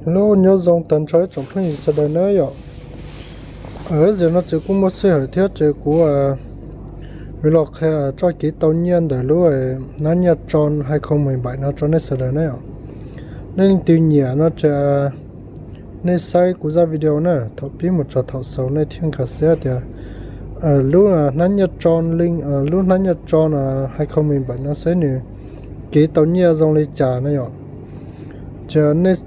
Hello, nyob zoo tag nrho ib tsoom phooj ywg sawv daws na yom. Zaum no ces kuj muaj sij hawm thiab ces kuv yuav los qhia txoj kev tau nyiaj ntawm lub hnab nyiaj Tron hai không mười bảy no rau nej sawv daws na yom. Nej leej twg nyiam no ces nej saib kuv zaj video na, thaum pib mus txog thaum xaus nej thiaj nkag siab tias lub hnab nyiaj Tron, lub hnab nyiaj Tron hai không mười bảy no saib nws kev tau nyiaj zoo li cas na yom. Ces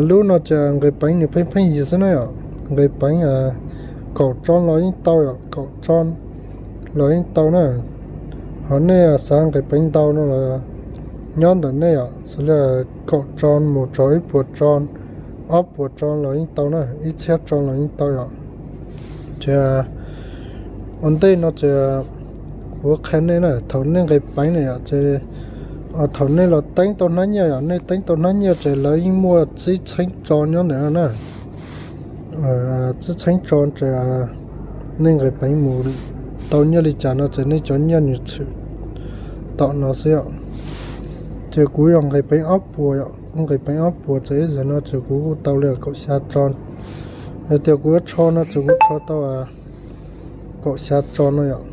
lub no ces nqis peev nws pheej pheej yig xwb na yom. Nqis peev kaum Tron los yeej tau yom, kaum Tron los yeej tau na. Ho nej xav nqis peev ntau no los nyob ntawm nej yom, xws li kaum Tron mus rau ib puas Tron, ob puas Tron los yeej tau na, ib txhiab Tron los yeej tau yom. Ces ua ntej no ces kuv qhia nej na, thaum nej nqis peev na yom, ces thaum nej los teeb tau hnab nyiaj yom, nej teeb tau hnab nyiaj ces lawv yeej muaj tsib txheeb Tron nyob ntawm no na. Tsib txheeb Tron ces nej nqis peev mus tau nyiaj li cas no ces nej cov nyiaj nws tshwm tom no xwb yom. Ces kuv yog nqis peev ob puas yom, kuv nqis peev ob puas ces ib zaug no ces kuv kuj tau li kaum xya Tron. Yog tias kuv yuav rho no ces kuv rho tau kaum xya Tron no yom.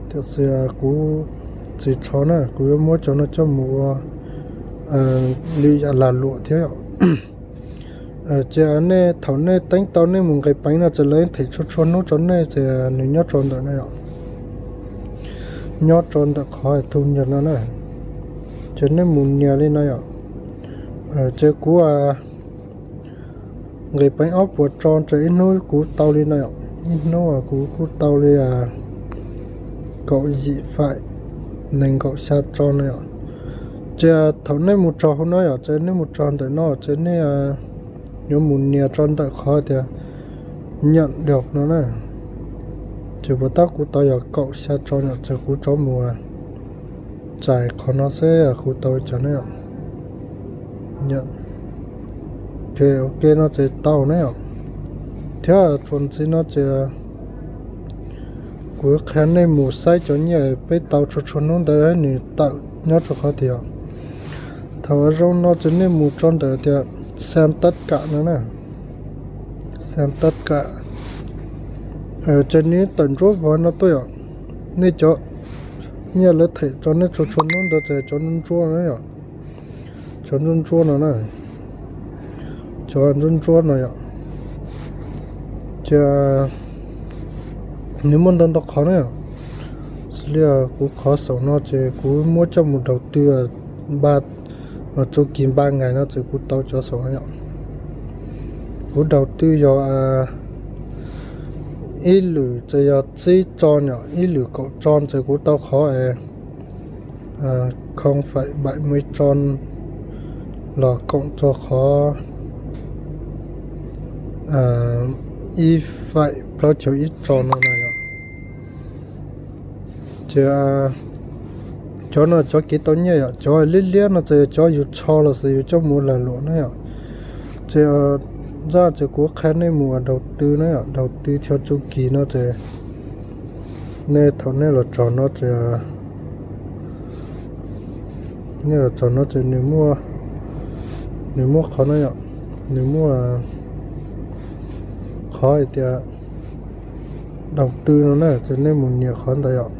Tiam sis kuv tsis rho na, kuv yuav muab cov no coj mus ua lwm yam lag luam thiab yom. Ces nej thaum nej teeb tau nej mus nqis peev no ces lawv them txhua txhua hnub rau nej ces nws nyob rau ntawm no yom. Nyob rau ntawm qhov thu nyas no na. Ces nej mus nias li no yom. Ces kuv nqis peev ob puas Tron ces ib hnub kuv tau li no yom, ib hnub kuv kuj tau li kaum yim faim nees nkaum xya Tron no yom. Ces thaum nej mus txog hauv no yom, ces nej mus txog ntawm no ces nej yuav mus nias rau ntawm qhov tias nyam diaum no na. Ces puas tab kuv tau yog kaum xya Tron yom, ces kuv rov mus txais qhov no seb kuv tau cas na yom. Ok, ok no ces tau na yom. Thiab txuas ntxiv no ces kuv qhia nej mus saib cov nyiaj peb tau txhua txhua hnub ntawd nws tawm nyob rau qhov tias, thaum zoo no ces nej mus rau ntawm tias xem tất cả no na. Xem tất cả. Ces nws tawm ntsuab vog no tuaj yom. Nej cov nyiaj lawv them rau nej txhua txhua hnub ntawd ces cov ntsuab ntsuab no yom. Cov ntsuab ntsuab no na. Cov ntsuab ntsuab no yom. Ces nws muaj ntau ntau qhov na yom. Xws li kuv qhov saum no ces kuv muab coj mus đầu tư ba, chu kỳ ba ngày no ces kuv tau cov saum no yom. Kuv đầu tư yog ib lwm ces yog tsib Tron yom, ib lwm kaum Tron ces kuv tau qhov không phẩy bảy mươi Tron los cộng rau qhov ib faim plaub caug ib Tron no na yom. Ces cov no cov kev tau nyiaj yom, cov liab liab no ces yog cov yus rho los sis yus coj mus lag luam na yom. Ces zaj ces kuv qhia nej mus đầu tư na yom, đầu tư theo chu kỳ no ces nej thaum nej los txog no ces, nej los txog no ces nws muaj, nws muaj qhov no yom, nws muaj qhov hais tias đầu tư no na, ces nej mus nias qhov ntawd yom.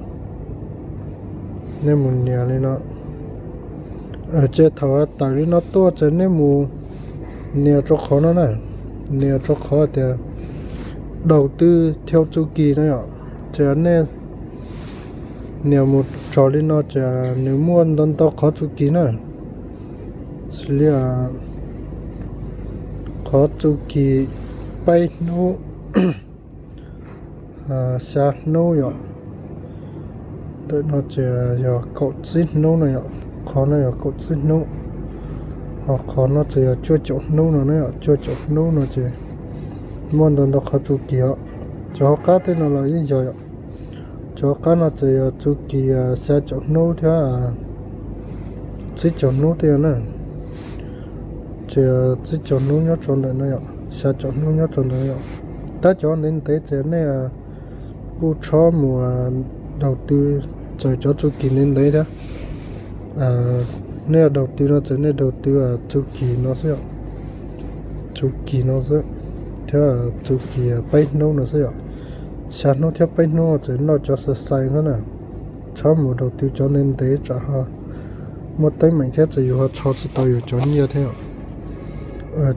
Nej mus nias li no. Ces thaum tawm li no tuaj ces nej mus nias rau qhov no na, nias rau qhov tias đầu tư theo chu kỳ no yom. Ces nej nias mus txog li no ces nws muaj ntau ntau qhov chu kỳ na. Xws li qhov chu kỳ peb hnub, xya hnub yom. Ntawm no ces yog kaum tsib hnub no yom, qhov no yog kaum tsib hnub. Ho qhov no ces yog cuaj caum hnub no na yom, cuaj caum hnub no ces muaj ntau ntau qhov chu kỳ os. Cov hauv qab tej no los yeej yog yom. Cov hauv qab no ces yog chu kỳ xya caum hnub thiab tsib caug hnub tej na. Ces tsib caug hnub nyob rau ntawm no yom, xya caum hnub nyob rau ntawm no yom. Tab cov ntev ntev ces nej kuj txhob mus đầu tư txawm cov chu kỳ ntev ntev thiab. Nej đầu tư no ces nej đầu tư chu kỳ no xwb yom. txuj kis no xwb, thiab txuj kis peb hnub no xwb yom. Xya hnub thiab peb hnub tseem noj cov xai xai xwb na. Txhob mus daus tw cov ntev ntev tsam ho muaj teeb meem thiab ces yus ho rho tsis tau yus cov nyiaj thiab.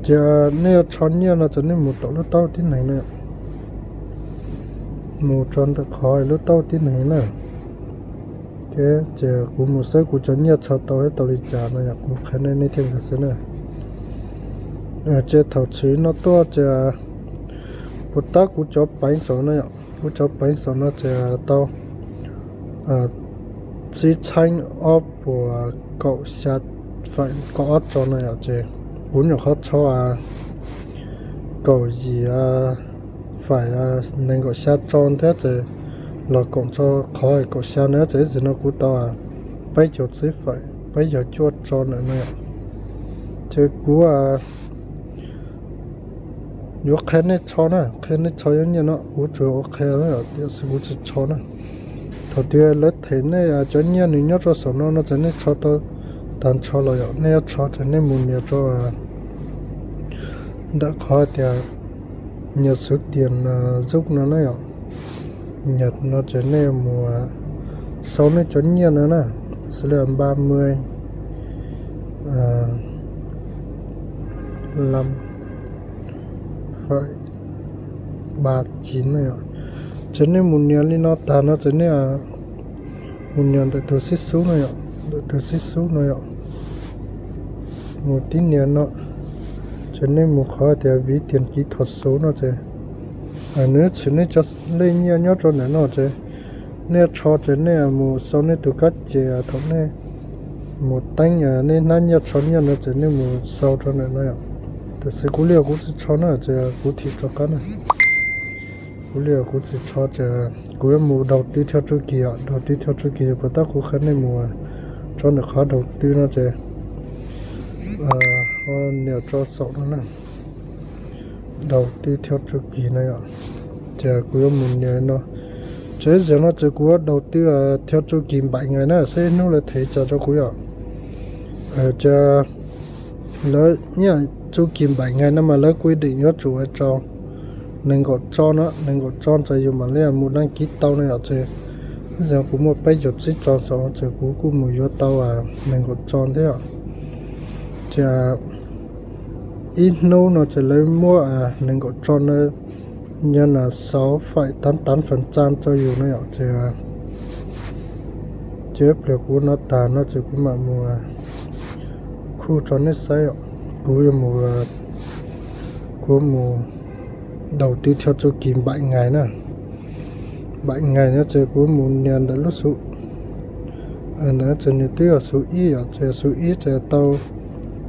Ces nej yuav rho nyiaj no ces nej mus tom lub taub tib neeg na, mus rau ntawm qhov lub taub tib neeg na. Ces kuv mus saib kuv cov nyiaj rho tau thiab tau li cas no yom, kuv qhia nej, nej thiaj nkag siab na. Ces thaum tshwm no tuaj ces puas tab kuv cov peev xwm no yom, kuv cov peev xwm no ces tau tsib txheeb ob puas kaum xya faim kaum ob tso no yom, ces kuv nyuam qhuav rho kaum yim faim nees nkaum xya tso thiab ces los koom rau qhov kaum xya na ces ib txwm no kuv tau peb caug txhiab faim peb caug cuaj tso na no yom. Ces kuv yuav qhia nej rho na, qhia nej rho cov nyiaj no, kuv tsuas ua qhia tiam sis kuv tsis rho na. Thaum twg lawv them nej cov nyiaj nws nyob rau saum no no ces nej rho tau tag nrho los yom, nej yuav rho ces nej mus nias rau ntawm qhov tias nias xuv tias zub no na yom. Nias no ces nej mus sau nej cov nyiaj no na, xws li ba mươi, năm phẩy ba chín no yom. Ces nej mus nias li no tag no ces nej mus nias ntawm tus xib xub no yom, ntawm tus xib xub no yom. Mus tib nias no, ces nej mus qhov tias ví tiền kỹ thuật số no ces nws tshwm nej cov lej nyiaj nyob rau ntawm no ces nej rho ces nej mus sau nej tus kab ces thaum nej mus teeb nej hnab nyiaj rho nyiaj no ces nej mus sau rau ntawm no yom. Tiam sis kuv li kuv tsis rho na ces kuv thim rov qab na. Kuv li kuv tsis rho ces kuv yuav mus đầu tư theo chu kỳ yom, đầu tư theo chu kỳ yog puas tab kuv qhia nej mus rau ntawm qhov đầu tư no ces nias rau saum no na, đầu tư theo chu kỳ no yom. Ces kuv yuav mus nias no, ces ib zaug no ces kuv yuav đầu tư theo chu kỳ bảy ngày na, saib ib hnub lawv them cas rau kuv yom. Ces lawv ib chu kỳ bảy ngày no mas lawv quy định yuav tsum ua rau nees nkaum tso no, nees nkaum tso ces yus mam li mus đăng ký tau no yom. Ces ib zaug kuv muaj peb caug tsib tso xaus ces kuv kuj mus yuav tau nees nkaum tso thiab. Ces ib hnub no ces lawv muab nees nkaum tso no nyob na sáu phẩy tám tám phần trăm rau yus no yom. Ces ib pliag kuv no tag no ces kuv mam mus khuj rau nej saib, kuv yuav mus, kuv mus đầu tư theo chu kỳ bảy ngày na. Bảy ngày no ces kuv mus nias ntawm lub xu, ntawm ces nws twb yog xu ib yom, ces xu ib ces tau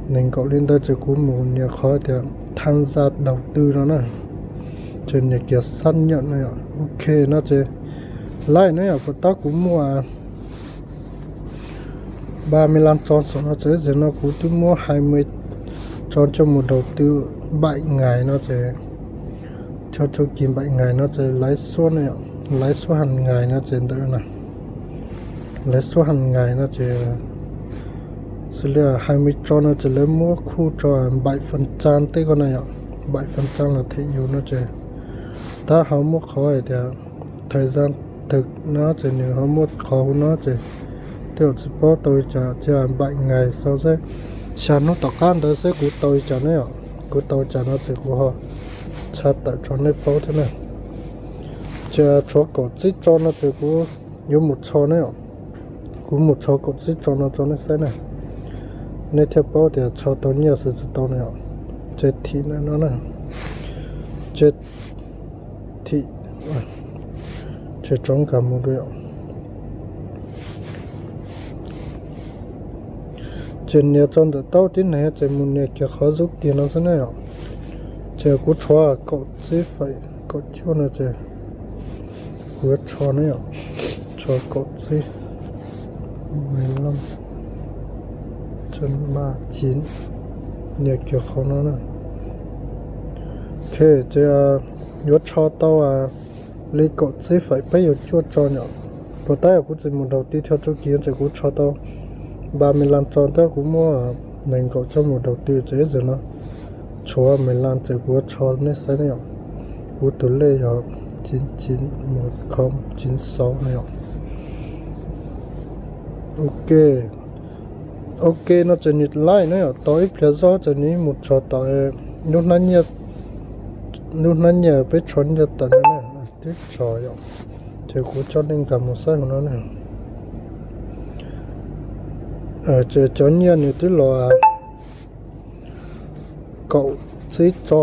nees nkaum li ntawd ces kuv mus nias qhov tias tham gia đầu tư no na. Ces nias kiag xác nhận no yom, ok no ces laij no yom, puas tab kuv muaj ba mươi lăm tso xaum no ces ib zaug no kuv twb muab hai mươi tso coj mus đầu tư bảy ngày no ces theo chu kỳ bảy ngày no ces lãi suất no, lãi suất hàng ngày no ces ntawd na, lãi suất hàng ngày no ces xws li hai mươi tso no ces lawv muab khuj rau bảy phần trăm tej ko na yom, bảy phần trăm los them yus no ces tab ho muab qhov hais tias thời gian thực no ces nws ho muab qhov hauv no ces tej zaum tsis paub tau li cas ces bảy ngày sau xwb, xya hnub tom qab ntawd xwb kuv tau li cas na yom, kuv tau li cas no ces kuv ho tshaj tawm rau nej paub thiab na. Ces tshuav kaum tsib tso no ces kuv yuav mus rho na yom, kuv mus rho kaum tsib tso no rau nej saib na, nej thiaj paub tias rho tau nyiaj xwb tsis tau na yom. Ces thim ntawm no na, ces thim, ces rov nkag mus dua yom. Ces nias rau ntawm taub tib neeg ces mus nias kiag qhov zub tiag no xwb na yom. Ces kuv tshuav kaum tsib faim kaum cuaj no ces kuv yuav rho na yom, tshuav kaum tsib, mười lăm, trên ba chín, nias kiag qhov no na. Ok, ces yuav rho tau li kaum tsib faim peb caug cuaj tso yom. Puas tab yog kuv tsis mus đầu tư theo chu kỳ ces kuv rho tau ba mươi lăm tso tab kuv muab nees nkaum coj mus đầu tư ces ib zaug no Tshuav maiv las ces kuv yuav tso nej saib ne yom. Kuv tus lej yog chín chín một không chín sáu no yom. Ok, ok no ces nws laij na yom, tau ib pliag zog ces nws mus tso tom lub hnab nyiaj peb tso nyiaj tawm no na, twb tso yom. Ces kuv coj nej nkag mus saib hauv no na. Ces cov nyiaj nws twb los kaum tsib tso,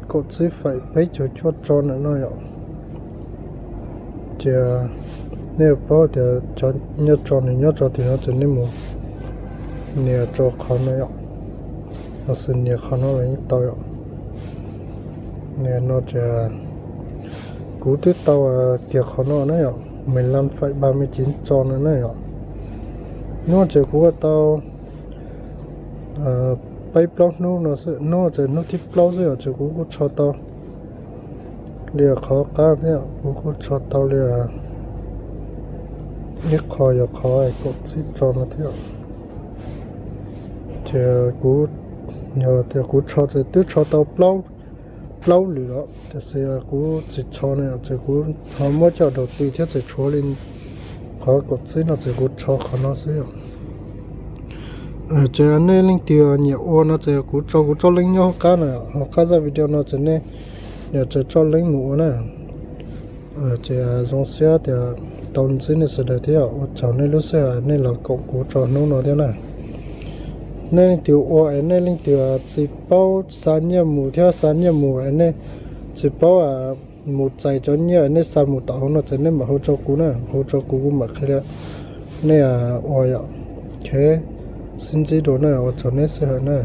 kaum tsib faim peb caug cuaj tso ntawm no yom. Ces nej paub tias cov nyiaj tso nws nyob rau tim no ces nej mus nias rau qhov no yom, los sis nias qhov no los yeej tau yom. Nias no ces kuv twb tau kiag qhov no na yom, mười lăm phẩy ba mươi chín tso no na yom. Hnub ces kuv ua tau peb plaub hnub no xwb, hnub ces hnub thib plaub xwb yom, ces kuv kuj tso tau li qhov qab thiab, kuv kuj tso tau li ib qho yog qhov kaum tsib tso no thiab. Ces kuv, yog tias kuv tso ces twb tso tau plaub lwm los, tiam sis kuv tsis tso ne, ces kuv ho muab coj daus ti thiab ces tshuav li qhov kaum tsib no ces kuv tso qhov no xwb yom. Ces nej leej twg nyiam ua no ces kuv tso kuv tsob leeb nyob hauv qab na, hauv qab zaj video no ces nej nias tsob leeb mus ua na. Ces zoo siab tias tau ntsib nej sawv daws thiab, ua tsaug nej lub sij hawm nej los koom kuv tso hnub no thiab na. Nej leej twg ua es nej leej twg tsis paub xa nyiaj mus thiab xa nyiaj mus es nej tsis paub mus txais cov nyiaj nej xa mus tom hauv no ces nej mam hu rau kuv na, hu rau kuv kuv mam qhia nej ua yom. Ok, sib ntsib dua na, ua tsaug nej sij hawm na.